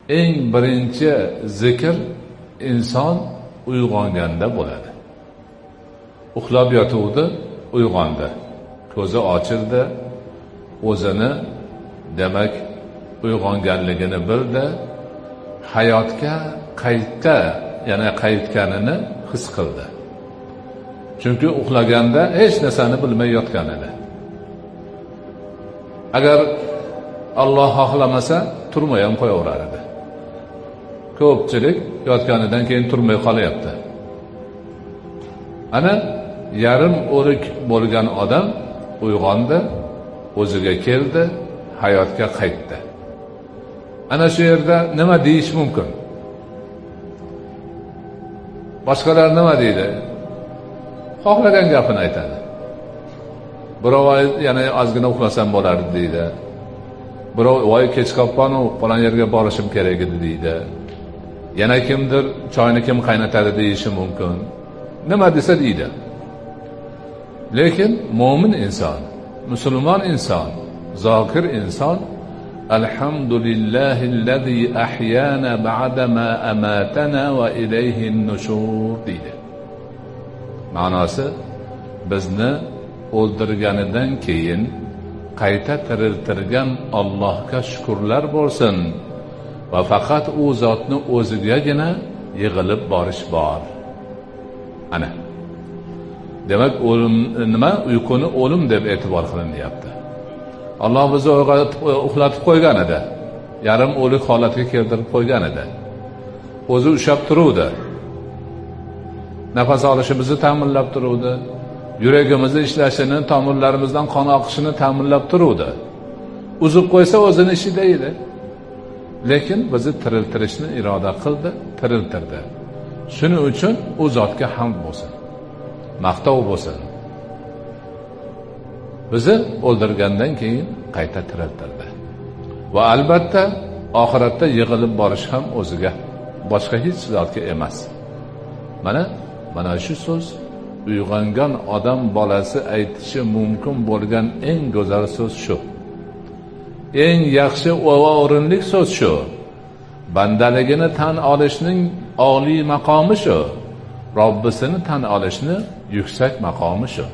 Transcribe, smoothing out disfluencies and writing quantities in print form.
Eng birinchi zikr inson uyg'onganda bo'ladi. Uxlab yotuvdi, uyg'ondi. Ko'zi ochildi, o'zini demak uyg'onganligini bildi, hayotga qayta yana qaytganini his qildi. Chunki uxlaganda hech narsani bilmay yotgan edi. Agar Alloh xohlamasa turmay ham qo'yaverar edi. Ko'pchilik yotganidan keyin turmay qolyapti. Ana yarim o'lik bo'lgan odam uyg'ondi, o'ziga keldi, hayotga qaytdi. Ana shu yerda nima deyish mumkin? Boshqalar nima deydi? Xohlagan gapini aytadi. Birov yana ozgina uxlasam bo'lardi deydi. Birov voy kech qolibman-u, falon yerga borishim kerak edi deydi. Yana kimdir choyni kim qaynatadi deyishi mumkin. Nima desa deydi. Lekin mo'min inson, musulmon inson, zokir inson alhamdulillahillazi ahyana ba'da ma amatana va ilayhin nushur deydi. Ma'nosi bizni o'ldirganidan keyin qayta tiriltirgan Allohga shukrlar bo'lsin va faqat u zotni o'zigagina yig'ilib borish bor. Ana. Demak, o'lim nima? Uyquni o'lim deb e'tibor qilinyapti. Alloh bizni uxlatib qo'ygan edi. Yarim o'lik holatga keltirib qo'ygan edi. O'zi ushlab turuvdi. Nafas olishimizni ta'minlab turuvdi. Yuragimizni ishlashini, tomirlarimizdan qon oqishini ta'minlab turuvdi. Uzib qo'ysa o'zini ishida edi. Lekin bizni tiriltirishni iroda qildi, tiriltirdi. Shuning uchun u zotga hamd bo'lsin, maqtov bo'lsin. Bizni o'ldirgandan keyin qayta tiriltirdi. Va albatta oxiratda yig'ilib borish ham o'ziga, boshqa hech zotga emas. Mana shu so'z uyg'ongan odam bolasi aytishi mumkin bo'lgan eng go'zal so'z shu. Eng yaxshi va o'rinli so'z shu. Bandaligini tan olishning oliy maqomi shu. Robbisini tan olishni yuksak maqomi shu.